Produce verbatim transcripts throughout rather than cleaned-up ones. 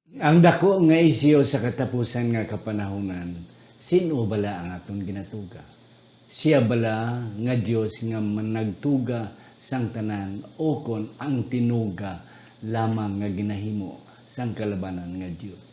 Ang daku nga isyu sa katapusan nga kapanahunan, sin-o bala ang aton ginatuga? Sia bala nga Dios nga managtuga sang tanan, ukon ang tinuga lamang nga ginahimo sang kalabanan nga Dios?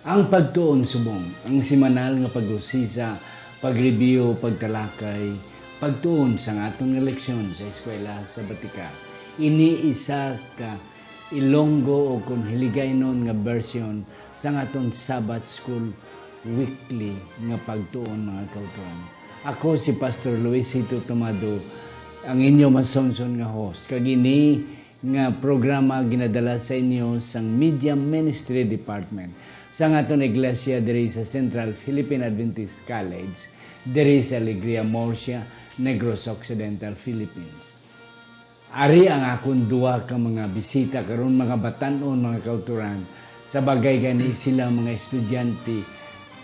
Ang pagtuon subong, ang semanal nga pag-usisa, pag-review, pagtalakay, pagtuon sang aton nga leksyon sa Eskwela Sabatika. Ini isa ka Ilonggo o kon Hiligaynon nga version sang aton Sabbath School weekly nga pagtuon, mga kauturan. Ako si Pastor Luisito Tomado, ang inyo masunson nga host, kag ini nga programa ginadala sa inyo sang Media Ministry Department sang aton iglesia diri sa Central Philippine Adventist College, diri sa Alegria, Murcia, Negros Occidental, Philippines. Ari ang akon duha ka mga bisita karon, mga batan-on, mga kauturan. Sa bagay gani, sila mga estudyante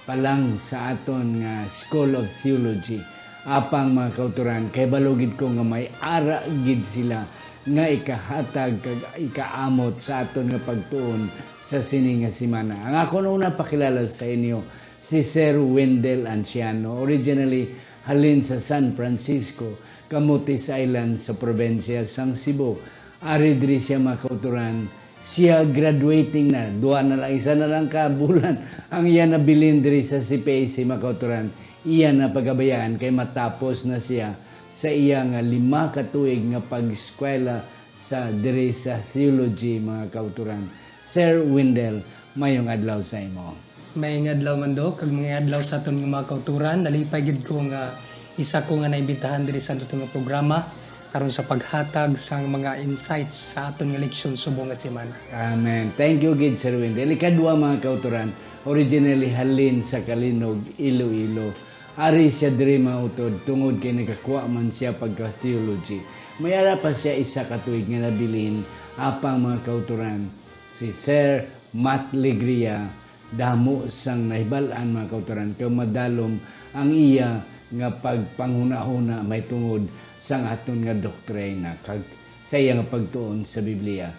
pa lang sa aton nga School of Theology. Apang, mga kauturan, kay balo gid ko nga may ara gid sila nga ikahatag kag ikaamot sa aton nga pagtuon sa sini nga semana. Ang akon una pakilala sa inyo, si Sir Wendell Anciano, originally halin sa San Francisco, Camotes Island, sa probinsya sang Cebu. Ari diri siya, mga kauturan, siya graduating na. Duha na lang, isa na lang ka bulan ang iya nabilin diri sa C P A C, mga kauturan. Iya na pagabayaan kay matapos na siya sa iya nga lima ka tuig nga pag-eskwela sa, diri sa theology, mga kauturan. Sir Wendell, mayong adlaw sa imo. Mayong adlaw man, Doc, kag mayong adlaw sa aton nga mga kauturan. Nalipay gid ko nga isa ko nga naimbitahan diri sa aton nga programa aron sa paghatag sang mga insights sa aton nga leksyon subong nga semana. Amen. Thank you gid, Sir Wendell. Ikadua, mga kauturan, originally halin sa Calinog, Iloilo. Ari siya diri mautod tungod kay nagakuha man siya pagka-theology. May ara pa siya isa ka tuig nga nabilin, apang, mga kauturan, si Sir Matt Legria, damo sang nahibal-an, mga kauturan, kay madalom ang iya nga pagpanghunahuna mahitungod sang aton nga doktrina kag sa iya nga pagtuon sa Biblia.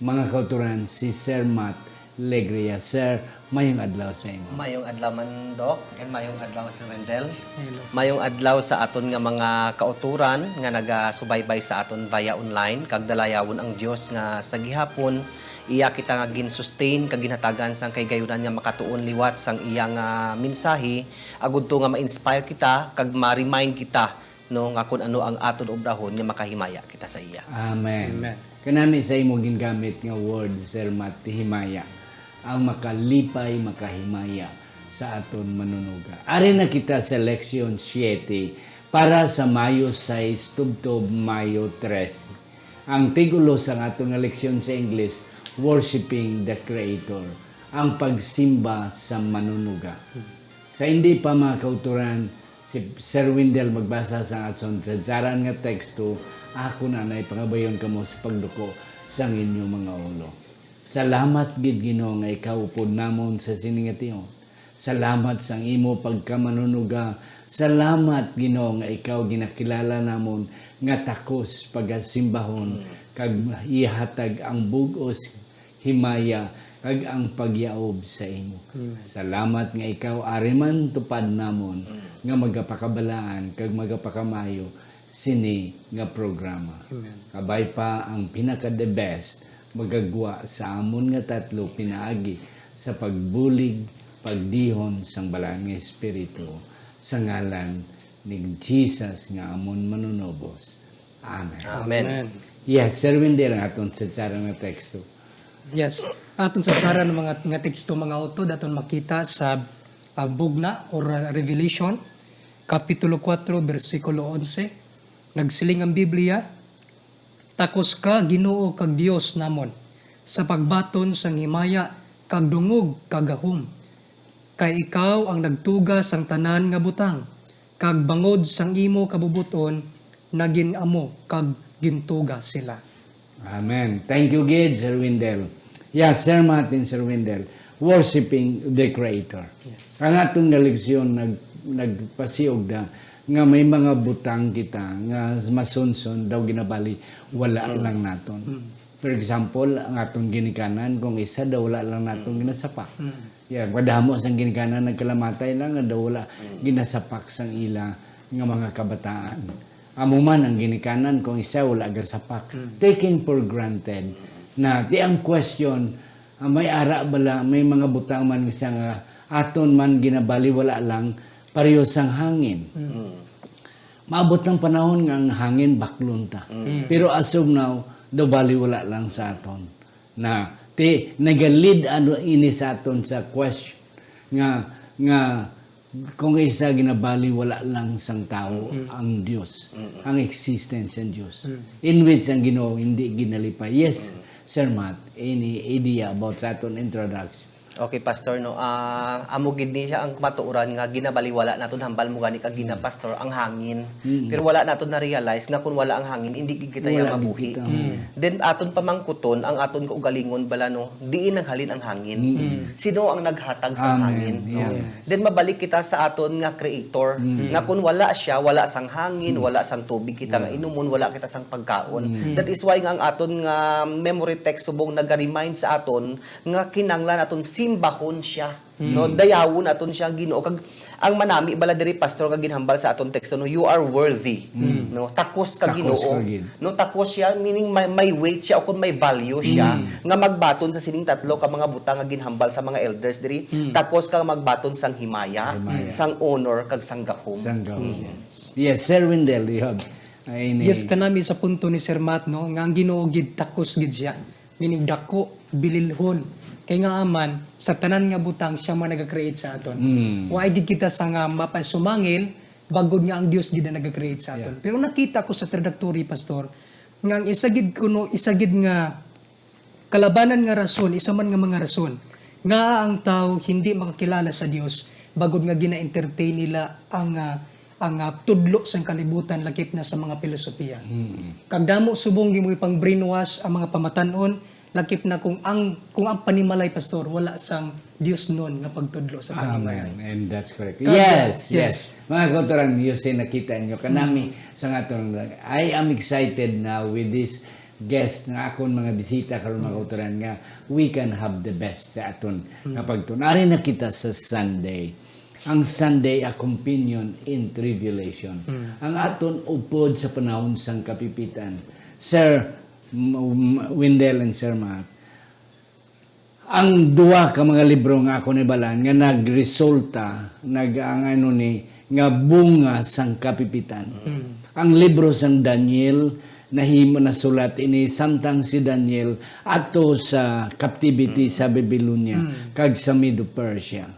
Mga kauturan, si Sir Matt Legria. Sir, mayong adlaw sa imo. Mayong adlaw man, Doc, and mayong adlaw, Sir Wendell. Hello, sir. Mayong adlaw sa aton nga mga kauturan nga nagasubaybay sa aton via online, kag dalayawon ang Dios nga sa gihapon iya kita nga gin-sustain kag ginhatagan sang kahigayunan nga makatuon liwat sang iya nga mensahe, agud to nga ma-inspire kita kag ma-remind kita, no, nga kun ano ang aton obrahon nga makahimaya kita sa iya. Amen. Amen. Kanami sa imo gingamit nga word, Sir Matt, himaya, ang makalipay, makahimaya sa aton manunuga. Ari na kita sa leksyon siete para sa Mayo sais tubtob Mayo trese. Ang titulo sang aton nga leksyon sa English, Worshiping the Creator, ang pagsimba sa Manunuga. Sa hindi pa, mga kauturan, si Sir Wendell magbasa sang aton sadsaran nga teksto, ako na nay pangabayon kamo sa pagduko sang inyo mga ulo. Salamat gid, Ginoo, nga ikaw upod namon sa sini nga tion. Salamat sang imo pagkamanunuga. Salamat, Ginoo, nga ikaw ginakilala namon nga takos pagasimbahon, mm, kag ihatag ang bug-os, himaya, kag ang pagyaob sa imo. Amen. Salamat nga ikaw ari man tupad namon, mm, nga magapakabalaan kag magapakamayo sini nga programa. Amen. Kabay pa ang pinaka-the best magagwa sa amon nga tatlo pinaagi sa pagbulig, pagdihon sang Balaan nga Espiritu, sa ngalan ni Jesus nga amon Manunubos. Amen. Amen. Amen. Yes, Sir Wendell, ang aton sadsaran nga teksto. Yes, aton sadsaran nga mga, nga teksto, mga utod, aton makita sa, ah, Bugna or, ah, Revelation, Kapitulo kuwatro, bersikulo onse. Nagsiling ang Biblia, Takos ka, Ginoo kag Dios namon, sa pagbaton sang himaya kag dungog kag gahom. Kay ikaw ang nagtuga sang tanan nga butang, kag bangod sang imo kabubot-on nagin-amo kag gintuga sila. Amen. Thank you gid, Sir Windel. Yeah, Sir Martin, Sir Windel, worshiping the Creator. Yes. Ang atong nga leksyon nag-, nagpasiugda nga may mga butang kita nga masunson daw ginabali wala Mm. lang naton. Mm. For example, ang atong ginikanan, kung isa daw wala lang naton Mm. ginasapak. Mm. Yeah, madamo sang ginikanan nagkalamatay lang nga daw wala Mm. ginasapak sang ila nga mga kabataan. Amo man ang ginikanan kung isa wala gasapak. Mm. Taking for granted na di ang question, ah, may ara bala, may mga butang man siya nga aton man ginabaliwala lang, pareho sang hangin. Mm. Maabot ang panahon nga ang hangin baklon ta. Mm. Pero as of now, daw baliwala lang sa aton. Na, ti, nagalid ano ini sa aton sa question nga, nga kung isa ginabaliwala lang sang tawo Mm. ang Dios, Mm. ang existence sang Dios, Mm. in which ang Ginoo hindi ginalipay. Yes, Mm. Sir Matt, any idea about sa aton introduction? Okay, Pastor, no. Ah, amo gid ni siya ang kamatuoran nga ginabaliwala naton, hambal mo gani kag gina, Mm. Pastor, ang hangin. Mm. Pero wala naton na-realize nga kung wala ang hangin, hindi gid kita Wala gid mabuhi. kita. Mm. Then aton pamangkuton ang aton kaugalingon bala, no, diin naghalin ang hangin? Mm. Sino ang naghatag sa Amen. hangin, no? Yeah. Yes. Then mabalik kita sa aton nga Creator, Mm. nga kung wala siya, wala sang hangin, Mm. wala sang tubig kita nga Yeah. inumon, wala kita sang pagkaon. Mm. That is why nga ang aton nga memory text subong naga-remind sa aton nga kinahanglan naton simbahon siya, Mm. no? Dayawon naton siya, Ginoo. Kag ang manami bala diri, Pastor, nga ginhambal sa aton teksto, no, "You are worthy." Mm. No? Takos ka, Takos Ginoo. ka, Gin. No, takos siya, meaning may, may weight siya o kung may value siya Mm. nga magbaton sa sining tatlo ka mga butang nga ginhambal sa mga elders diri. Mm. Takos ka magbaton sang himaya, Himaya. sang honor, kag sang gahom. Sang gahom. Mm. Yes, Sir Windel, you have, uh, any Yes, kanami sa punto ni Sir Matt, no, nga ang Ginoo gid takos gid siya. Meaning dako, bililhon. Kay nga aman, sa tanan nga butang, siya man nag-create sa aton. Mm. Wa gid kita sa nga mapasumangil, bagod nga ang Dios gid ang nag-create sa aton. Yeah. Pero nakita ko sa introductory, Pastor, nga ang isa gid kuno, isa gid nga kalabanan nga rason, isa man nga mga rason, nga ang tawo hindi makakilala sa Dios, bagod nga gina-entertain nila ang, ah, ang, ah, tudlo sang kalibutan, lakip na sa mga pilosopiya. Mm. Kag damo subong gimo ipang brainwash ang mga pamatan-on, lakip na kung ang, kung ang panimalay, Pastor, wala sang Dios nun nga pagtudlo sa panimalay. Amen. And that's correct. Kag, Yes, yes. yes. Mga kautoran, you see, nakita nyo, kanami Mm. sa nga tong, I am excited now with this guest nga akon mga bisita karon, mga Yes. kautoran, nga we can have the best sa aton Mm. nga pagtun-, ari na kita sa Sunday. Ang Sunday, a companion in tribulation. Mm. Ang aton upod sa panahon sang kapipitan. Sir M-, M-, Windel and Sir Matt, ang duha ka mga libro nga ako nibalaan nga nagresulta, nag-, ang ano ni, nga bunga sang kapipitan. Mm. Ang libro sang Daniel, nahimo, nasulat ini samtang si Daniel ato sa captivity Mm. sa Babylonia Mm. kag sa Medo-Persia.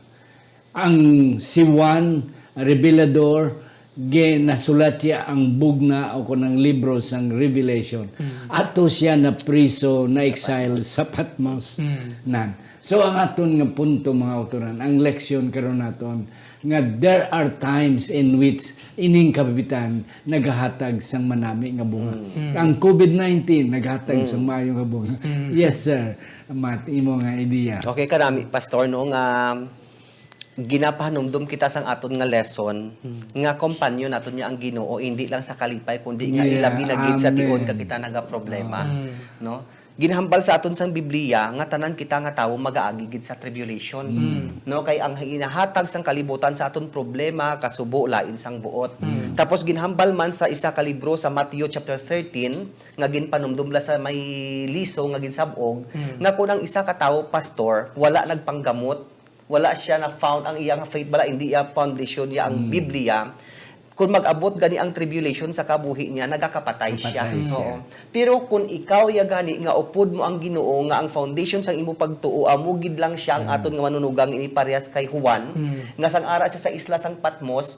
Ang si Juan Revelador, gi-, nasulat siya ang bugna o kon ang libro sang Revelation. Mm. Ato siya na priso, na exile sa Patmos. Mm. Nan. So, ang aton nga punto, mga kautoran, ang leksyon karon naton, nga there are times in which ining kapipitan nagahatag sang manami nga bunga. Mm. Ang covid nineteen nagahatag Mm. sang maayo nga bunga. Mm. Yes, sir. Matt, imo nga idea. Okay, kanami, Pastor, no, nga ginapahanumdom kita sang aton nga lesson, Hmm. nga kompanyon naton niya ang Ginoo, hindi lang sa kalipay, kundi nga Yeah, ilabi na gid sa amen. tion ka kita nagaproblema, Hmm. no? Ginhambal sa aton sang Biblia nga tanan kita nga tawo magaagi gid sa tribulation, Hmm. no? Kay ang inahatag sang kalibutan sa aton problema, kasubo, lain sang buot. Hmm. Tapos ginhambal man sa isa ka libro sa Mateo chapter thirteen, nga ginpanumdom la sa may liso nga ginsab-og, Hmm. nga kun ang isa ka tawo, pastor, wala nagpanggamot, wala siya na found ang iya nga faith, bala, hindi iya foundation niya ang Mm. Biblia. Kung mag-abot gani ang tribulation sa kabuhi niya, nagakapatay siya. Kapatay siya. Oo. Pero kung ikaw ya gani nga upod mo ang Ginoo, nga ang foundation sang imo pagtuo amo gid lang siya ang Mm. aton nga manunugang ini parehas kay Juan, Mm. nga sang ara siya sa isla sang Patmos,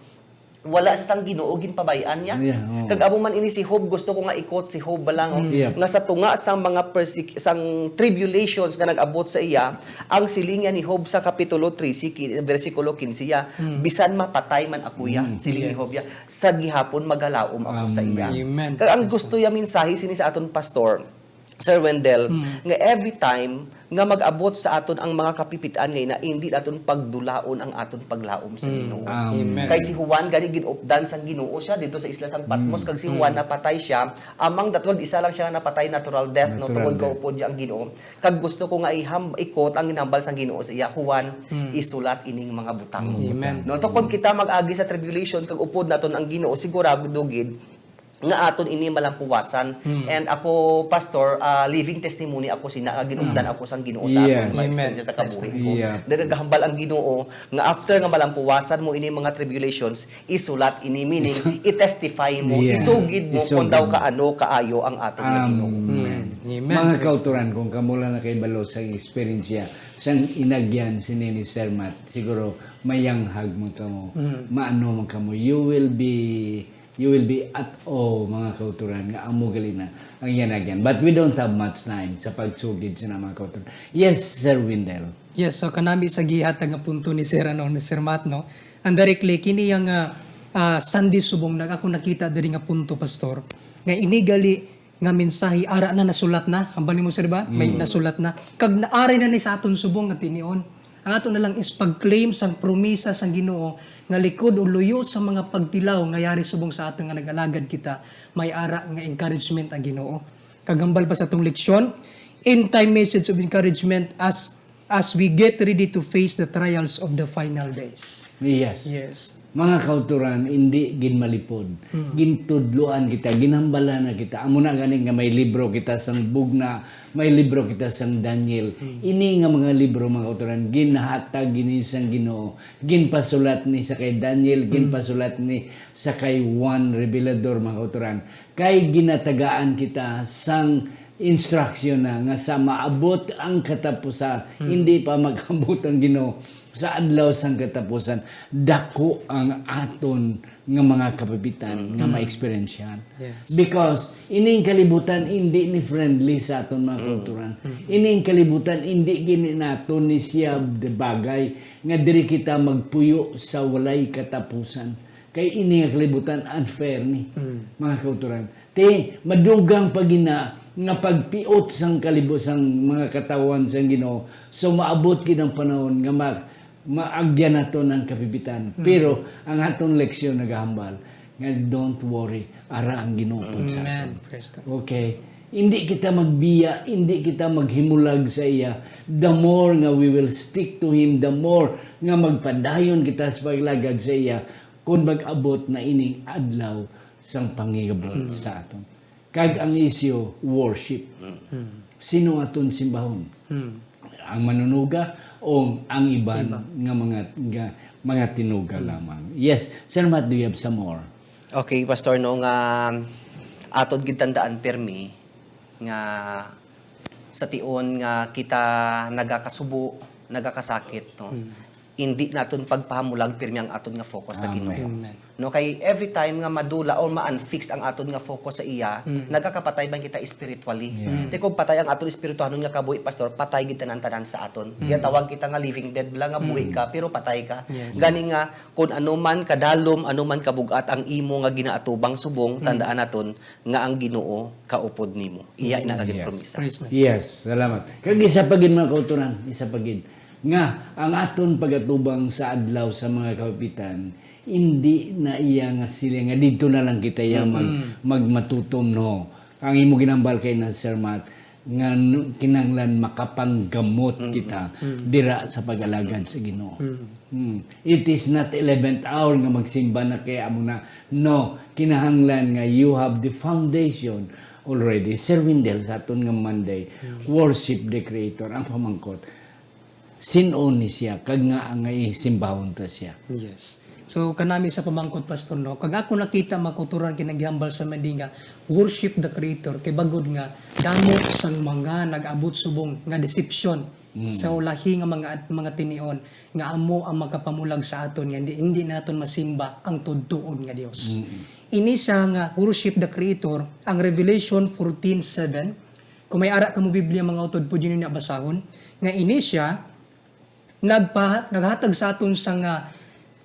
Wala sa sang Ginoo ginpabay-an niya. Yeah, oo. Kag amo man ini si Job, gusto ko nga i-quote si Job ba lang, oh, Mm. Yeah. nga sa tunga sang mga persec-, sang tribulations nga nag-abot sa iya, ang siling niya ni Job sa kapitulo trese, ki-, bersikulo kinse ya, Mm. "Bisan mapatay man ako ya," Mm. siling ni Yes. Job ya, "sa gihapon magalaom ako sa iya." Amen. Amen. Kag ang Yes, gusto sir. ya mensahe sini sa aton pastor, Sir Wendell, Mm. nga every time nga mag-abot sa aton ang mga kapipit-an nga ina, hindi naton pagdulaon ang aton paglaom sa Mm. Ginoo. Amen. Amen. Kay si Juan gani ginupdan sang Ginoo siya dito sa isla sang Patmos, Mm. kag si Juan Mm. napatay siya. Among the twelve, isa lang siya nga napatay natural death, no, Natural tungod death. kaupod niya ang Ginoo. Kag gusto ko nga iham-, i-quote ang ginhambal sang Ginoo sa iya, "Juan, Mm. isulat ining mga butang." Amen. No, to, kung kita mag-agi sa tribulations kag upod naton ang Ginoo, sigurado gid nga aton ini malampuwasan. Mm. And ako, Pastor, ah, living testimony ako sina nga ginupdan Mm. ako sang Ginoo sa akong Yes. mga Amen. experience sa kabuhi Praise the ko. Lord. Yeah. Then nagahambal ang Ginoo nga after nga malampuwasan mo ini mga tribulations, isulat ini, meaning, Isu- i-testify mo, Yeah. isugid mo Isugid kung daw mo. kaano kaayo ang aton nga Ginoo. Amen. Mm. Amen. Mga Praise the kauturan, kung kamo lang nakahibalo sa eksperyensya sang inagyan sini ni Sir Matt, siguro mayanghag man kamo, Mm. maano man kamo. You will be, you will be at awe, mga kauturan, nga amo gali na ang inagyan. But we don't have much time sa pagsugid sina, mga kauturan. Yes, Sir Windel. Yes, so kanami sa gihatag nga punto ni Sir, ano, ni Sir Matt, no? And directly, kini yang, ah, ah, Sunday subong na ako nakita diri nga punto, Pastor, nga ini gali nga mensahe, ara na, nasulat na. Hambal nimo, sir, ba? May Mm. nasulat na. Kag naaray na ni sa aton subong nga tinion. Ang ato na lang is pag-claim sang promisa sang Ginoo nga likod o luyo sa mga pagtilaw nga yari subong sa aton nga nag-alagad kita, may ara nga encouragement ang Ginoo. Kag hambal pa sa atong leksyon, end time message of encouragement as, as we get ready to face the trials of the final days. Yes. Yes. Mga kauturan, indi gid malipod. Mm. Gintudloan kita, ginhambalan na kita. Amo na gani nga may libro kita sang Bugna, may libro kita sang Daniel. Mm. Ini nga mga libro, mga kauturan, ginhatag gini sang Ginoo. Ginpasulat ni sa kay Daniel, Mm. ginpasulat ni sa kay Juan Revelador, mga kauturan. Kay ginatagaan kita sang instruction na nga sa maabot ang katapusan, Mm. hindi pa mag-abot ang Ginoo, sa adlaw sang katapusan, dako ang aton nga mga kapipitan nga Mm. ma-eksperyensyahan. Yes. Because ining kalibutan hindi ni friendly sa aton, mga Mm. kauturan. Mm. Ining kalibutan hindi gini naton ni siya de bagay nga diri kita magpuyo sa walay katapusan. Kay ini nga kalibutan unfair ni, Mm. mga kauturan. Ti, madugang pa gina nga pagpiot sang kalibo-, sang mga katawhan sang Ginoo. So, maabot gid ang panahon nga ma-, maagyan naton ang kapipitan. Mm. Pero ang aton leksyon nagahambal nga, "Don't worry, ara ang Ginoo pod sa Amen. aton." Praise the Lord. Okay? Hindi kita magbiya, hindi kita maghimulag sa iya. The more nga we will stick to Him, the more nga magpadayon kita sa paglagad sa iya, kung mag-abot na ining adlaw sang pangigabot Mm. sa aton. Kag ang Yes. issue, worship. Mm. Sino aton simbahon? Mm. Ang manunuga o ang iban Iba. nga mga, nga mga tinuga Mm. lamang? Yes, Sir Matt, do you have some more? Okay, Pastor, no, nga aton gid tandaan permi nga sa tion nga kita nagakasubo, nagakasakit, no? Mm. Indi naton pagpahamulag pirmi ang aton nga focus sa Ginoo. Amen. Amen. No, kay every time nga madula or ma-unfix ang aton nga focus sa iya, Mm. nagakapatay man kita spiritually. Yeah. Mm. Ti kung patay ang aton espirituhanon nga kabuhi, Pastor, patay gid tanan-tanan sa aton. Mm. Ginatawag kita nga living dead, bala nga buhi Mm. ka, pero patay ka. Yes. Gani nga, kung ano man kadalom, ano man kabug-at ang imo nga ginaatubang subong, Mm. tandaan naton nga ang Ginoo kaupod nimo. Iya ina nga Yes. ginpromisa. Praise the Lord. Yes, salamat. Kag isa pa gid, mga kauturan, isa pa gid, nga ang aton pagatubang sa adlaw sa mga kapitan, hindi na iya nga sila nga didto na lang kita iya mag-, Mm-mm. magmatutom, no. Ang imo ginambal kay na, Sir Matt, nga n-, kinahanglan makapanggamot Mm-mm. kita Mm. dira sa pag-alagad sa Ginoo. Mm. Mm. It is not eleventh hour nga magsimba na kay amo na. No, kinahanglan nga you have the foundation already. Sir Windel, sa aton nga Monday, Mm. worship the Creator. Ang pamangkot, sin-o ni siya, kag ngaa nga isimbahon ta siya? Yes. So, kanami sa pamangkot, Pastor, no? Kag ako nakita, mga kauturan, kinagihambal sa Monday nga worship the Creator. Kay bagod nga, damo sang mga nag-abot subong nga deception. Mm. sa ulahi nga mga, mga tinion, nga amo ang makapamulag sa aton nga hindi, hindi naton masimba ang tudtuon nga Dios. Mm. Ini siya nga worship the Creator, ang Revelation fourteen seven. Kung may ara ka mo Biblia, mga utod, pwede ninyo na basahon, nga ini siya nagpa-, naghatag sa aton sa nga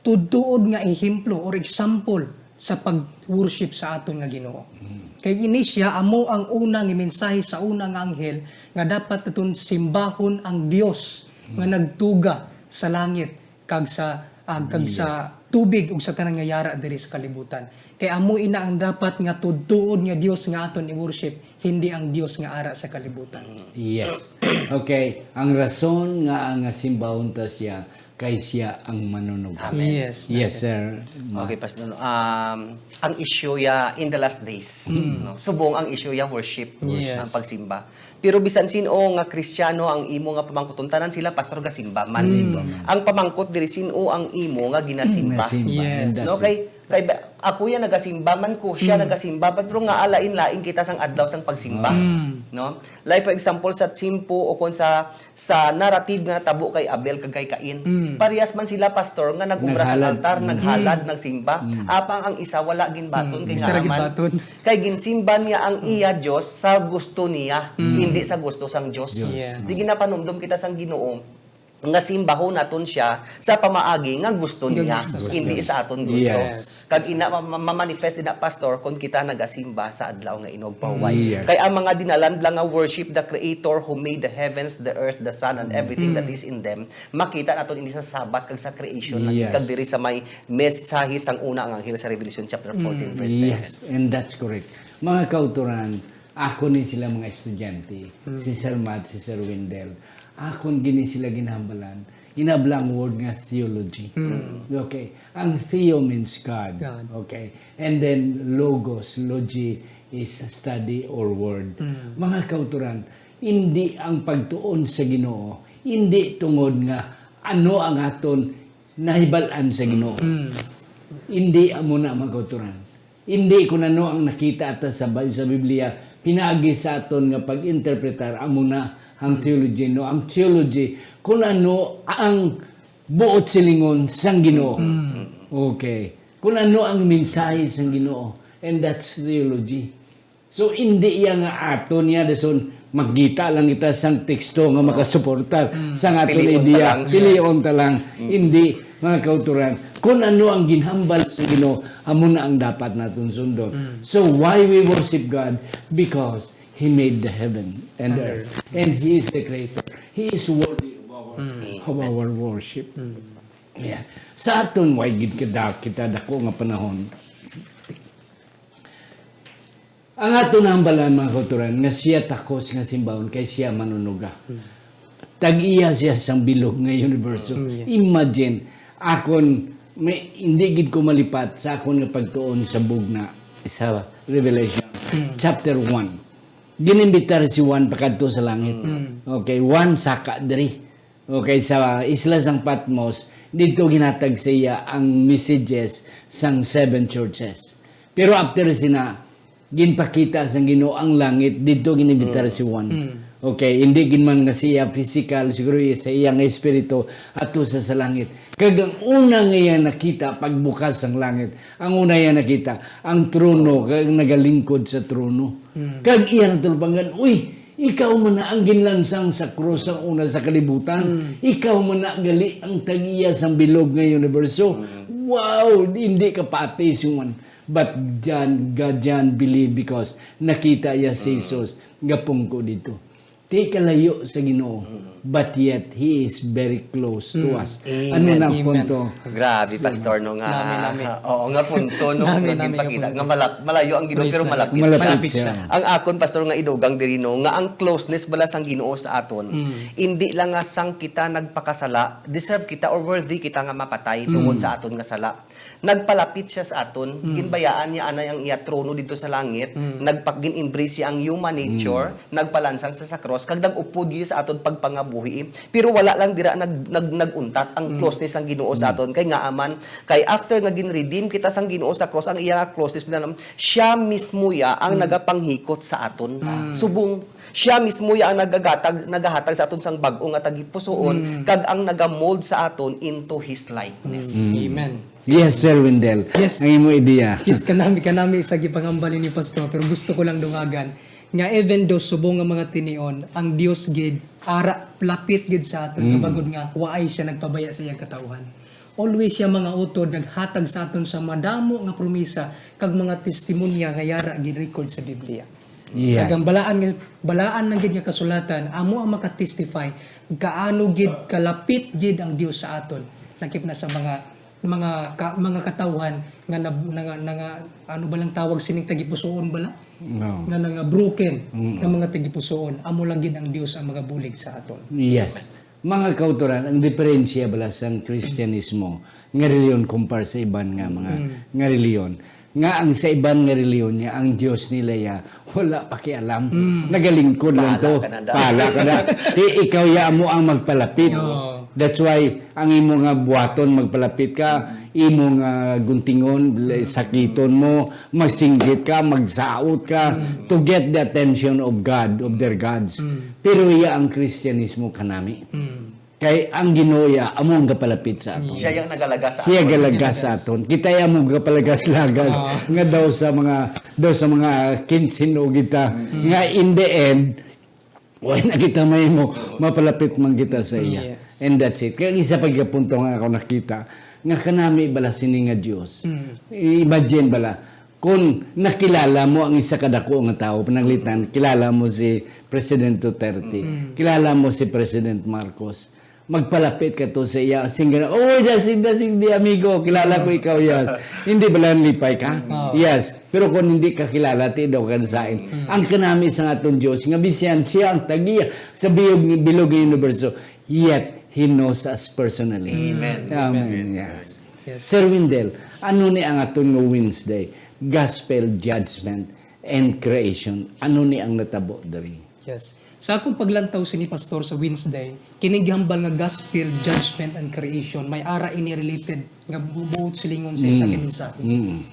tudtuod nga ehemplo or example sa pag-worship sa aton nga Ginoo. Mm. Kay ini siya amo ang una nga mensahe sa una nga anghel nga dapat naton simbahon ang Dios nga Mm. nagtuga sa langit kag sa, ah, kag sa Yes. tubig ug sa tanan nga yara diri sa kalibutan. Kay amo ina ang dapat nga tudtuon nga Dios nga aton i-worship, hindi ang Dios nga ara sa kalibutan. Yes. Okay. Ang rason nga, nga simbahon ta siya, kay siya ang manunugad. Amen. Yes, Yes, Doctor. sir. Ma- Okay, Pastor. No? Um, ang issue ya in the last days, Mm. no? Subong ang issue ya worship, Yes. ang pagsimba. Pero bisan sin-o nga Kristiyano ang imo nga pamangkuton, tanan sila, Pastor, gasimba man. Gasimba man. Ang pamangkot diri, sin-o ang imo nga ginasimba? Gasimba. Yes. And that's No, it. kay, kay ba-, ako ya nagasimba man ko, siya Mm. nagasimba, pero nga alain-lain kita sang adlaw sang pagsimba. Mm. No? Like for example, sa tsimpo o kon sa, sa narrative nga natabo kay Abel kag kay Cain. Mm. Parehas man sila, Pastor, nga nag-obra sa Naghalad. altar, Mm. naghalad, nagsimba. Mm. Apang ang isa wala ginbaton Mm. kay Isa ra nga man. ginbaton. Kay ginsimba niya ang iya Dios sa gusto niya, Mm. hindi sa gusto sang Dios. Dios. Yes. Di ginapanumdom kita sang Ginoo nga simbahon naton siya sa pamaagi nga gusto Nga niya, gusto. hindi Yes. sa aton gusto. Yes. Kag ina ma-, ma-, ma-manifest din na, Pastor, kung kita nagasimba sa adlaw nga inugpahuway. Yes. Kay ang mga dinalan lang nga worship the Creator who made the heavens, the earth, the sun, and everything that Mm. is in them, makita naton ini sa Sabbath kag sa creation lagi, Yes. kag diri sa may mensahe sang una ang anghel sa Revelation chapter fourteen, Mm. verse seven. Yes, and that's correct. Mga kauturan, ako ni sila mga estudyante, Mm. si Sir Matt, si Sir Wendell, akon gini sila ginhambalan. Inabla ang word nga theology. Mm. Okay. Ang theo means God. God. Okay. And then logos, logi is study or word. Mm. Mga kauturan, hindi ang pagtuon sa Ginoo, hindi tungod nga ano ang aton nahibal-an sa Ginoo. Mm. Hindi amo na, mga kauturan. Hindi kung ano ang nakita ata sa Bi-, sa Biblia, pinaagi sa aton nga pag-interpretar, amo na ang theology, no? Ang theology, kung ano ang buot silingon sang Ginoo. Mm. Okay. Kung ano ang mensahe sang Ginoo. And that's theology. So, hindi iya nga aton niya, dason, magkita lang kita sang teksto nga makasuportar Mm. sa nga aton Pilion ta idea. lang. Pilion Yes. ta lang. Mm. Hindi, mga kauturan. Kung ano ang ginhambal sa Ginoo, amo na ang dapat naton sundon. Mm. So, why we worship God? Because He made the heaven and And earth. earth. And He is the creator. He is worthy of our, Mm. of our worship. Mm. Yeah. Sa aton, way gid kita, kita dako nga panahon. Ang aton hambalan, mga kauturan, nga siya takos nga simbahon kay siya manunuga. Hmm. Tag-iya siya sang bilog nga universo. Hmm, yes. Imagine, akon, may, hindi gid ko malipat sa akon nga pagtuon sa bugna sa Revelation Hmm. chapter one. Ginimbitar si Juan pakadto sa langit. Hmm. Okay, Juan, saka diri. Okay, sa isla sang Patmos, didto ginhatag sa iya ang messages sang seven churches. Pero after sina, ginpakita sang Ginoo ang langit, didto ginimbitar Mm. si Juan. Mm. Okay, hindi gid man nga siya physical, siguro iya sa iya nga espiritu ato sa, sa langit. Kag ang una nga iya nakita, pagbukas sang langit, ang una iya nakita, ang trono, kag ang nagalingkod sa trono. Mm. Kag iya natulbangan, "Uy, ikaw man na ang ginlansang sa krus sang una sa kalibutan. Mm. Ikaw man na gali ang tag-iya sang bilog nga universo." Mm. Wow, hindi ka pati, si Juan. But John, God, John believed because nakita iya si Mm. Jesus nga pungko didto. Di kalayo sa Ginoo, Mm. but yet He is very close to Mm. us. Amen. Ano na ang Amen. punto? Grabe, So, Pastor, no, nga, Nami, nami. oo, nga punto, no, Nami, nga nami, nga ginpakita, punto. nga malap-, malayo ang Ginoo, Praise pero the Lord. malapit siya. Malapit siya. Ang akon, Pastor, nga idugang diri, no, nga ang closeness bala sang Ginoo sa aton, Mm. hindi lang nga sang kita nagpakasala, deserve kita or worthy kita nga mapatay tungod Mm. sa aton nga sala. Nagpalapit siya sa aton, Mm. ginbayaan niya anay ang iya trono didto sa langit, Mm. nagpag-, gin-embrace siya ang human nature, Mm. nagpalansang sa, sa cross, kag nag-upod gid sa aton pagpangabuhi. Pero wala lang dira nag, nag, nag-untat ang closeness sang Ginoo sa aton. Kay ngaa man, kay after nga gin-redeem kita sang Ginoo sa cross, ang iya nga closeness, pinanam-, siya mismo ya ang nagapanghikot sa aton. Subong siya mismo ya ang nagagatag, nagahatag sa aton sang bag-o nga tagipusoon, kag ang nagamold sa aton into His likeness. Amen. Yes, Sir Windel. Yes. Ang imo ideya. Yes, kanami, kanami sa gipangambal ni Pastor, pero gusto ko lang dungagan nga even though subong nga mga tinion, ang Dios gid ara lapit gid sa aton, kabagod nga waay siya nagpabaya sa iyang katawhan. Always siya, mga utod, naghatag sa aton sa madamo nga promisa kag mga testimonya nga yara gin-record sa Biblia. Yes. Kag ang balaan nga, balaan lang gid nga kasulatan amo ang makatestify kaano gid kalapit gid ang Dios sa aton, lakip na sa mga mga ka, mga katawhan nga, na, nga, nga, ano ba lang tawag sining tagipusoon bala? No. Nga nga broken nga mga tagipusoon, amo lang gid ang Dios ang magabulig sa aton. Yes. Mga kautoran, ang diferensya bala sang Kristiyanismo nga reliyon kumpara sa iban nga mga nga reliyon, nga ang sa iban nga reliyon niya, ang Dios nila ya wala pakialam. Nagalingkod lang to. Bahala ka na daw. Bahala ka na. Di ikaw ya amo ang magpalapit. Oo. That's why ang imo nga buhaton, magpalapit ka, imo nga guntingon, sakiton mo, magsinggit ka, magsaot ka to get the attention of God, of their gods. Pero iya ang Kristiyanismo kanami. Kay ang Ginoo iya amo ang gapalapit sa aton. Siya yang nagalagas sa Siya aton. galagas sa aton. Kita iya mo gapalagas-lagas nga daw sa mga daw sa mga kinsin o kita nga in the end wala na kita may mo mapalapit man kita sa iya. Yes. And that's it. Kaya isa pa punto nga ako nakita nga kanami bala sini nga Dios. Imagine bala kung nakilala mo ang isa ka dako nga tawo, pananglitan, kilala mo si President Duterte, kilala mo si President Marcos, magpalapit ka to sa iya, singga, "Oy, dasig, dasig di, amigo, kilala ko ikaw, yes." Hindi ba lang lipay ka? Oo. Yes. Pero kung hindi ka kilala, ti daw ka nasain. Ang kanami sa aton Dios, nga bisan siya ang tagiya sa biyog, bilog nga universo, yet He knows us personally. Amen. Amen. Yes. Yes. Sir Windel, ano ni ang aton nga Wednesday? Gospel, judgment, and creation. Ano ni ang natabo diri? Yes. Sa akong paglantaw sini, Pastor, sa Wednesday, kining gihambal nga gospel, judgment, and creation, may ara ini related nga bu-, buot silingon sa isa ka mensahe.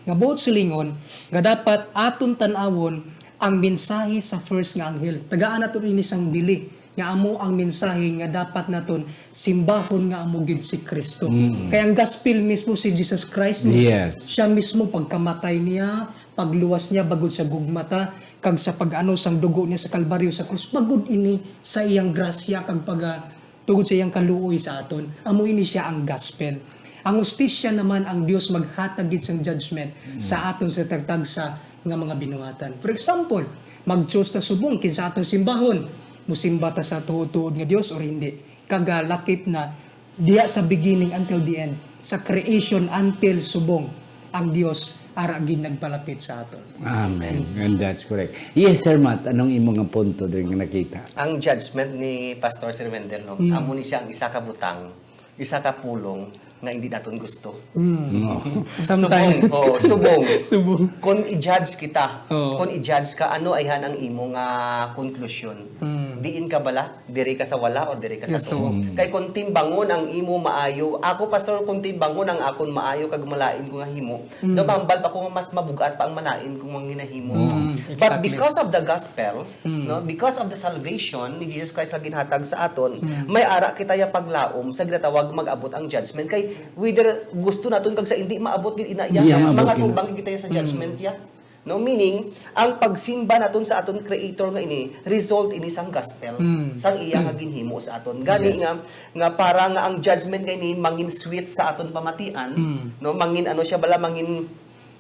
Nga buot silingon, nga dapat aton tan-awon ang mensahe sa first nga anghel. Tagaan nato ini sang bili nga amo ang mensahe nga dapat naton simbahon nga amo gid si Kristo. Kay ang gospel mismo si Jesus Christ, no? Yes. Siya mismo pagkamatay niya, pagluwas niya bagod sa gugma ta, kag sa pag-ano sang dugo niya sa Kalbaryo sa krus, bagod ini sa iyang grasya kag pag, ah, tungod sa iyang kaluoy sa aton. Amo ini siya ang gospel. Ang hustisya naman, ang Dios maghatag gid sang judgment sa aton sa tagtagsa nga mga binuhatan. For example, mag-choose ta subong kinsa aton simbahon. Musimba ta sa tuod-tuod nga Dios or hindi. Kag, ah, lakip na diha sa beginning until the end, sa creation until subong, ang Dios ara gid nagpalapit sa aton. Amen. And that's correct. Yes, Sir Matt, anong imo nga punto diri nga nakita? Ang judgment ni Pastor Sir Wendell, no? Amo ni siya ang isa ka butang, isa ka pulong nga hindi naton gusto. No. Sometimes. Subong, oh, subong. Subong. Kung i-judge kita, Oo. kung i-judge ka, ano ayhan ang imo nga conclusion? Mm. Diin ka bala? Diri ka sa wala or diri ka sa Yes, tuo? tuo. Kay kung timbangon ang imo maayo, ako, Pastor, kung timbangon ang akon maayo kag malain ko nga himo, Mm. gamambal pa ko nga mas mabugat pa ang malain kong mga ginahimo. Mm, But exactly. Because of the gospel, Mm. no, because of the salvation ni Jesus Christ nga ginhatag sa aton, Mm. may ara kita ya paglaom sa ginatawag mag-abot ang judgment. Kay whether gusto naton kag sa hindi, maabot gid ina iya. Yeah, Mga maabot gid. tubang gid kita ya sa judgment ya. No, meaning, ang pagsimba naton sa aton Creator nga ini, result ini sang gospel, Mm. sang iya nga ginhimo sa aton. Gani Yes. nga, nga para nga ang judgment nga ini mangin sweet sa aton pamatian, Mm. no, mangin ano siya bala, mangin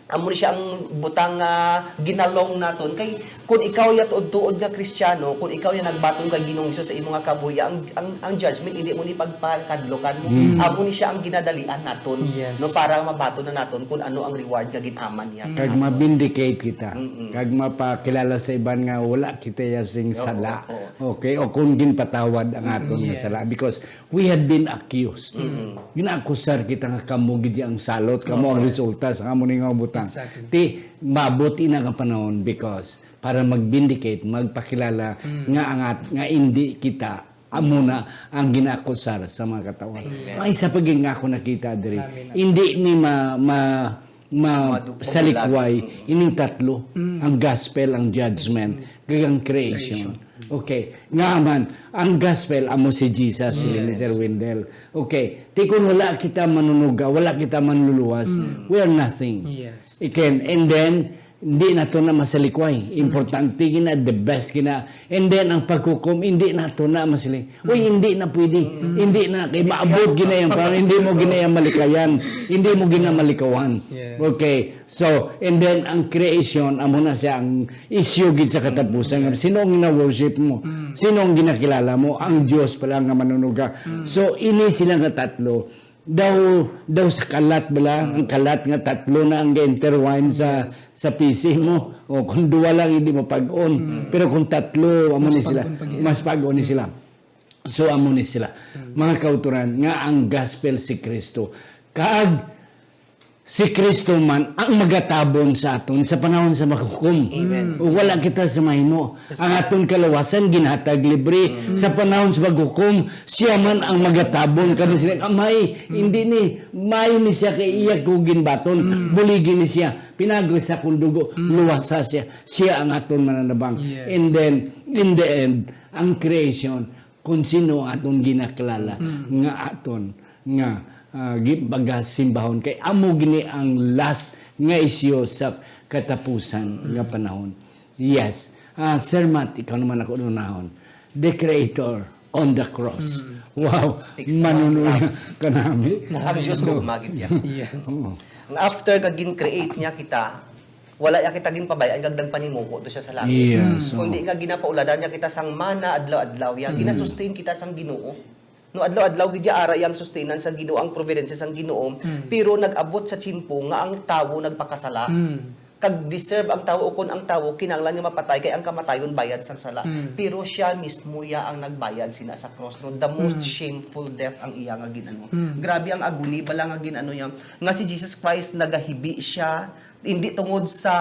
amo ni siya ang butang nga ginalong naton. Kay kung ikaw ya tuod-tuod nga Kristiyano, kung ikaw ya nagbaton kay Ginoong Hesus sa imo nga kabuhi, ang, ang, ang judgment hindi mo ni pagpakadlukan mo. Mm. Amo ni siya ang ginadalian naton, Yes. no, para mabaton na naton kung ano ang reward nga gin-aman niya sa Kag aton. ma-vindicate kita. Mm-mm. Kag mapakilala sa iban nga wala kita ya sing Oo, sala. oo. Okay? O kung ginpatawad ang aton nga Yes. sala. Because we have been accused. Mm. Ginaakusar kita nga kamo gid ang salot, kamo ang Oo. resulta sa kamo ni nga butang. Exactly. Ti, maabot ina nga panahon because para mag-vindicate, magpakilala nga ang at-, nga hindi kita amo na ang ginaakusar sa mga katawhan. Amen. Ang isa pa gid nga ako nakita diri, Amen. Hindi ni ma-, ma-, ma-, Madugtong salikway lang. Mm. Ining tatlo, ang gospel, ang judgment, kag ang creation. Creation. Okay. Nga man, ang gospel amo si Jesus, si Yes. Sir Wendell. Okay. Ti kun wala kita manunuga, wala kita manluluwas, Mm. we are nothing. Yes. Again, and then, hindi nato na masalikway. Importante gina, the best gina. And then, ang paghukom, hindi nato na masali-, "Uy, hindi na pwede. Hindi na, kay maabot gina yung parang hindi mo gina yung malikayan. Hindi mo gina malikawan." Yes. Okay. So, and then, ang creation, amo na siya ang issue gid sa katapusan. Sino ang gina-worship mo? Sino ang ginakilala mo? Ang Diyos pala nga manunuga. So, ini sila nga tatlo, daw, daw sa kalat bala, ang kalat nga tatlo na ang ga-intertwine sa, Yes. sa P C mo. O kung duwa lang, hindi mo pag-on. Pero kung tatlo, amo Mas ni sila. Pag-on pa gid. Mas pag-on ni sila. So, amo ni sila. Mga kauturan, nga ang gospel si Kristo. Kag si Kristo man ang magatabon sa aton sa panahon sa maghukom. Amen. Ug wala kita sa mahimo. Ang aton kalawasan ginhatag libre. Sa panahon sa maghukom, siya man ang magatabon. Kamo sila, "Amay, hindi ni, may ni siya kay iya ko ginbaton. Buligi ni siya. Pinagos sa akong dugo, luwasa siya. Siya ang aton mananabang." Yes. And then, in the end, ang creation, kung sino ang aton ginakilala nga aton nga, ah, gi-, baga simbahon, kay amo gini ang last nga isyu sa katapusan nga panahon. Yes. Ah, Sir Matt, ikaw naman ako unahon. The Creator on the cross. Wow. Speaks about Manunuya love. Kanami. Ang Diyos gugma gid siya. Yes. Oo. Nga after nga gin-create niya kita, wala niya kita ginpabay-an kag nagpanimuko to siya sa langit. Yes, oo. Kundi nga ginapauladan niya kita sang mana adlaw-adlaw, ya. Ginasustain kita sang Ginoo. No, adlaw-adlaw gid ya ara yang sustinan sang Ginoo, ang providence sang Ginoo. Pero nag-abot sa tiyempo nga ang tawo nagpakasala. Kag deserve ang tawo, ukon ang tawo kinahanglan nga mapatay, kay ang kamatayon bayad sang sala. Pero siya mismo ya ang nagbayad sina sa cross, no? The most shameful death ang iya nga gin-ano. Grabe ang agony bala nga gin-ano niya, nga si Jesus Christ nagahibi siya, hindi tungod sa,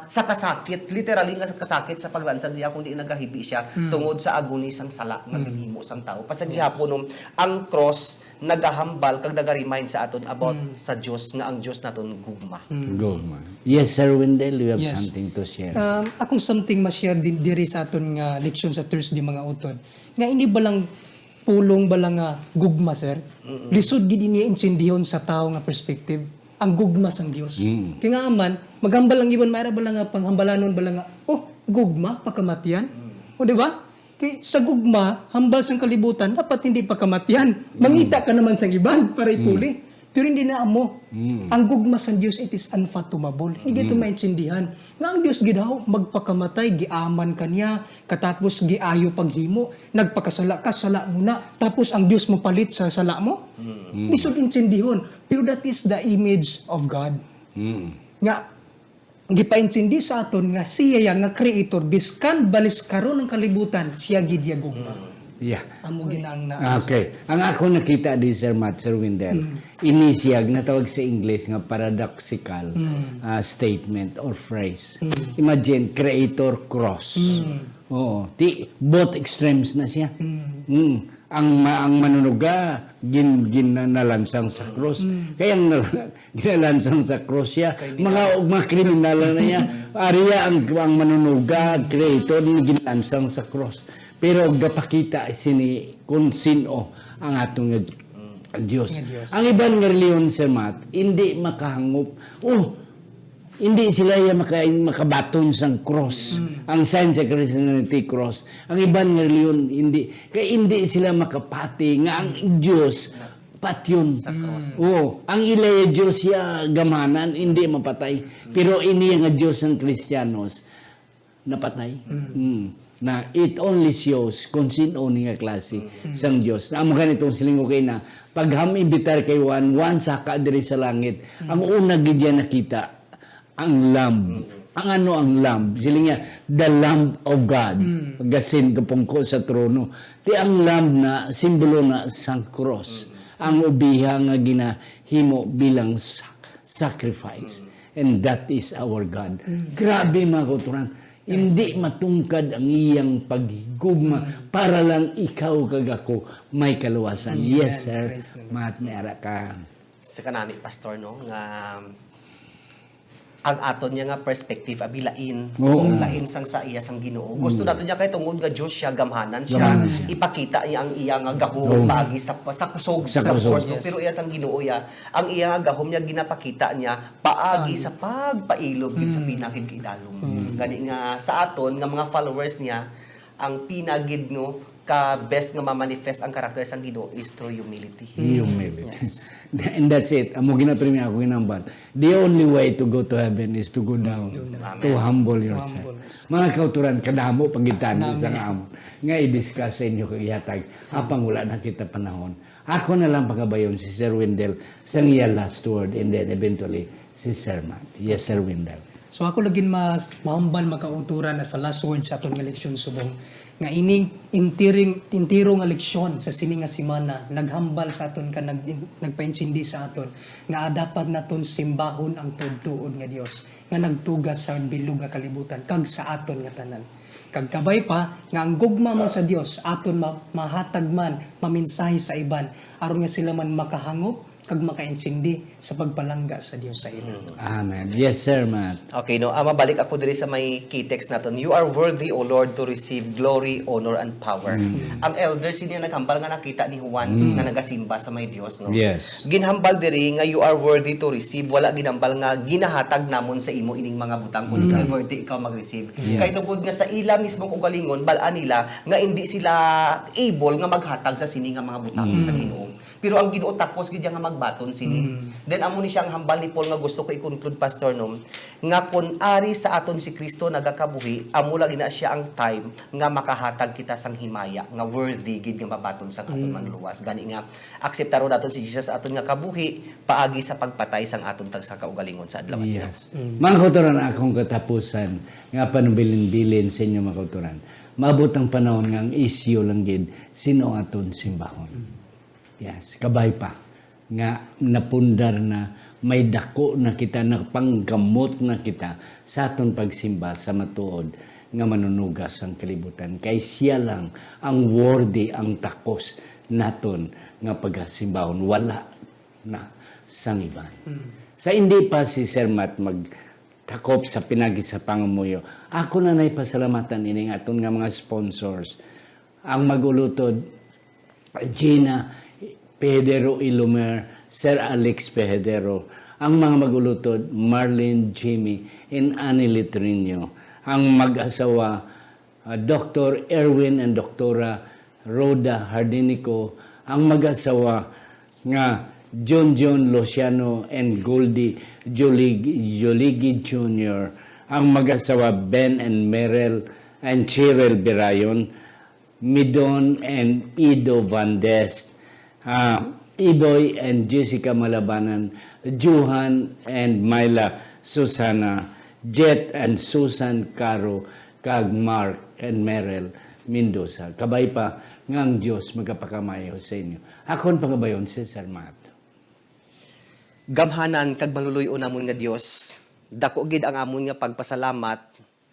sa kasakit, literally nga sa kasakit sa paglansang niya, kundi nagahibi siya tungod sa agony sang sala nga ginhimo sang tawo. Yes. Pasagihapon, no, ang cross nagahambal kag naga-remind sa aton about sa Dios, nga ang Dios naton gugma. Gugma. Yes, Sir Wendell, you have Yes. something to share. Um, akong something ma-share din diri sa aton nga leksyon sa Thursday, mga utod. Nga ini balang pulong bala nga gugma, sir? Lisod gid ini intindihon sa tawo nga perspective, ang gugma sang Dios. Kay nga man, maghambal ang iban, mayra bala nga panghambalanon bala nga, "Oh, gugma, pakamatyan." O, di ba? Kay sa gugma, hambal sang kalibutan, dapat hindi pakamatyan. Mangita ka naman sang iban para ipuli. Pero hindi na amo. Ang gugma sang Dios, it is unfathomable. Hindi ito maintindihan. Nga ang Dios gid daw, magpakamatay, giaman ka niya, katapos giayo paghimo, nagpakasala ka, sala mo na, tapos ang Dios mopalit sa sala mo? Lisod intindihon. Pero that is the image of God. Nga, gipaintindi sa aton nga siya ya nga creator, biskan balis karon ang kalibutan, siya gid ya gugma. Yeah. Amo gid ang naa. Okay. Ang ako nakita di, Sir Matt, Sir Windel, ini siya ginatawag sa English nga paradoxical, ah, statement or phrase. Imagine, creator cross. Oo. Ti, both extremes na siya. Mm. Ang ma-, ang manunuga, gin-, gin-, nalansang sa cross. Kaya ang nal-, ginalansang sa cross siya. Mga, mga kriminal na niya. Ariya ang, ang manunuga, creator, nga ginalansang sa cross. Pero gapakita sini kung sino ang atong nga Dios. Nga Dios. Ang iban nga reliyon, Sir Matt, hindi makahangop. Oh, hindi sila ya maka-, makabaton sang cross. Ang sign sa Christianity, cross. Ang iban nga reliyon, hindi. Kay hindi sila makapati nga ang Dios patyon. Sa cross. Oo, ang ilay Dios ya gamhanan, hindi mapatay. Pero ini nga Dios sang Kristiyanos, napatay. Mm. Na it only shows kung sino ni nga klase sang Dios. Na amo gani tong siling ko kay na, pag ham imbitar kay Juan, Juan, saka diri sa langit. Ang una gid niya nakita, ang Lamb. Ang ano ang Lamb? Siling niya, "The Lamb of God." Gasin kapungko sa trono. Ti ang Lamb na simbolo na sang cross. Ang obiha nga ginahimo bilang sa-, sacrifice. And that is our God. Grabe, mga kauturan. Hindi matungkad ang iyang paghigugma para lang ikaw kag ako may kaluwasan. Amen. Yes, sir. Praise the Lord. Mahat may ara ka. Sa kanami, Pastor, no, nga ang aton niya nga perspective abi lain. Oo. Lain sang sa iya sang Ginoo. Gusto nato niya kay tungod nga Dios siya, gamhanan siya. Gamhanan siya. Ipakita niya ang iya nga gahom Oo. paagi sa sa kusog Sa sa kusog. kusog, no? Yes. Pero iya sang Ginoo ya, ang iya nga gahom niya ginapakita niya paagi sa pagpailob gid sa pinakig kidalom. Gani nga sa aton nga mga followers niya, ang pinagid, no, ka best nga ma-manifest ang karakter sang Ginoo is through humility. Humility. And that's it. Amo gina-, ako ginambal. The only way to go to heaven is to go down, to humble yourself. Humble yourself. Mga kauturan, kadamo pag gitani Dami. Sa amo nga i-discuss sa inyo kag ihatag. Apang wala na kita panahon. Ako na lang pagabayon si Sir Wendell sang iya last word, and then eventually si Sir Matt. Yes, Sir Wendell. So ako lagi mas mahambal makauturan na sa last word sa aton nga leksyon subong nga ining intiring, intiro nga leksyon sa sini nga semana naghambal sa aton ka nag, nagpaintindi sa aton nga dapat naton simbahon ang tuod-tuod nga Dios nga nagtugas sa bilog nga kalibutan kag sa aton nga tanan. Kag kabay pa nga ang gugma man sa Dios aton ma, mahatag man, maminsahi sa iban aron nga sila man makahangop kag makaintindi sa pagpalangga sa Dios sa ila. Amen. Yes, Sir Matt. Okay, no, ah, mabalik ako diri sa may key text naton. "You are worthy, O Lord, to receive glory, honor, and power." Ang elder sini ang naghambal nga nakita ni Juan nga nagasimba sa may Dios, no? Yes. Ginhambal diri nga you are worthy to receive, wala ginhambal nga ginahatag namon sa imo ining mga butang, kundi worthy ikaw mag-receive. Yes. Kay tungod nga sa ila mismong kaugalingon, bal-an nila nga hindi sila able nga maghatag sa sini nga mga butang sa Ginoo. Pero ang Ginoo takos gid niya nga magbaton sini. Then amo ni siya ang hambal ni Paul nga gusto ko i-conclude, Pastor, no, nga kun ari sa aton si Cristo nagakabuhi, amo lagi na siya ang time nga makahatag kita sang himaya nga worthy gid nga mabaton sang aton Manluwas. Gani nga akseptaron naton si Jesus sa aton nga kabuhi paagi sa pagpatay sang aton tagsa ka kaugalingon sa adlaw-adlaw. Yes. Mga kauturan, akong katapusan nga panubilin-bilin sa inyo, mga kauturan. Maabot ang panahon nga ang isyu lang gid sino aton simbahon. Yes, kabay pa nga napundar na, may dako na kita, napanggamot na kita sa aton pagsimba sa matuod nga Manunugas sang kalibutan. Kay siya lang ang worthy, ang takos naton nga pagasimbahon. Wala na sang iban. Sa hindi pa si Sir Matt magtakop sa pinagi sa pangamuyo, ako na nay pasalamatan ining aton nga mga sponsors. Ang mag-ulutod, Gina Pehedero Ilumer, Sir Alex Pehedero. Ang mga mag-ulutod, Marlene, Jimmy, and Annie Litrino. Ang mag-asawa, ah, Doctor Erwin and Doktora Rhoda Hardinico. Ang mag-asawa nga John John Luciano and Goldie Jolig-, Joligi Junior. Ang mag-asawa, Ben and Merel and Cheryl Birayon. Midon and Ido Van Dest, ah, Iboy and Jessica Malabanan, Johan and Myla, Susana, Jet and Susan Caro, kag Mark and Merel Mendoza. Kabay pa nga ang Dios magapakamayo sa inyo. Akon pangabayon si Sir Matt. Gamhanan kag maluluy-on namon nga Dios, dako gid ang amon nga pagpasalamat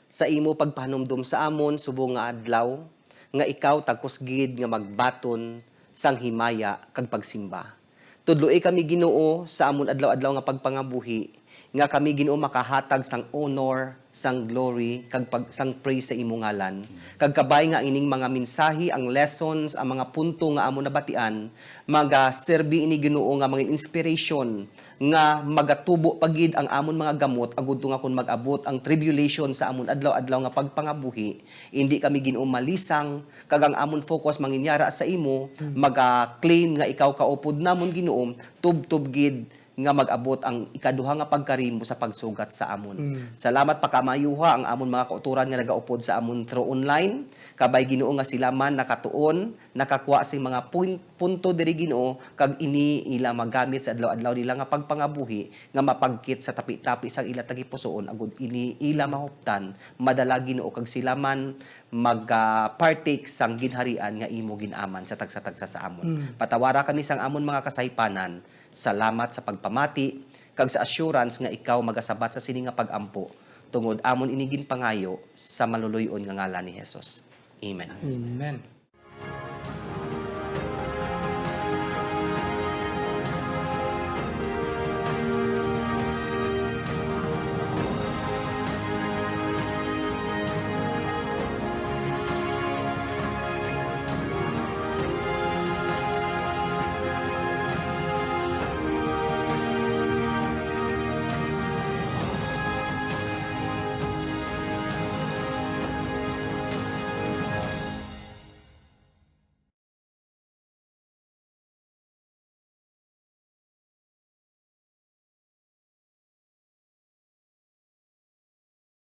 sa imo pagpahanumdom sa amon subong nga adlaw, nga ikaw takos gid nga magbaton sang himaya kag pagsimba. Tudloi kami, Ginoo, sa amon adlaw-adlaw nga pagpangabuhi, nga kami, Ginoo, makahatag sang honor, sang glory, kag pag-, sang praise sa imo ngalan. Kag kabay nga ining mga mensahe, ang lessons, ang mga punto nga amon nabatian, magaserbi ini, Ginoo, nga mga inspiration nga magatubo pa gid ang amon mga gamot, agud to nga kon mag-abot ang tribulation sa amon adlaw-adlaw nga pagpangabuhi, indi kami, Ginoo, malisang, kag ang amon focus manginyara sa imo, maga-claim nga ikaw kaupod namon, Ginoo, tubtob gid nga mag-abot ang ikaduha nga pagkari mo sa pagsugat sa amon. Salamat, pakamayuha ang amon mga kautoran nga nagaupod sa amon through online. Kabay, Ginoo, nga sila man nakatuon, nakakuha sing mga pun-, punto diri, Ginoo, kag ini ila magamit sa adlaw-adlaw nila nga pagpangabuhi nga mapagkit sa tapi-tapi sang ila tagipusoon, agud ini ila mahuptan, madala, Ginoo, kag sila man mag-, ah, partake sang ginharian nga imo gin-aman sa tagsa-tagsa sa amon. Patawara kami sang amon mga kasaypanan. Salamat sa pagpamati kag sa assurance nga ikaw magasabat sa sini nga pag-ampo. tungod amon ini ginpangayo sa maluloy-on nga ngalan ni Jesus. Amen. Amen.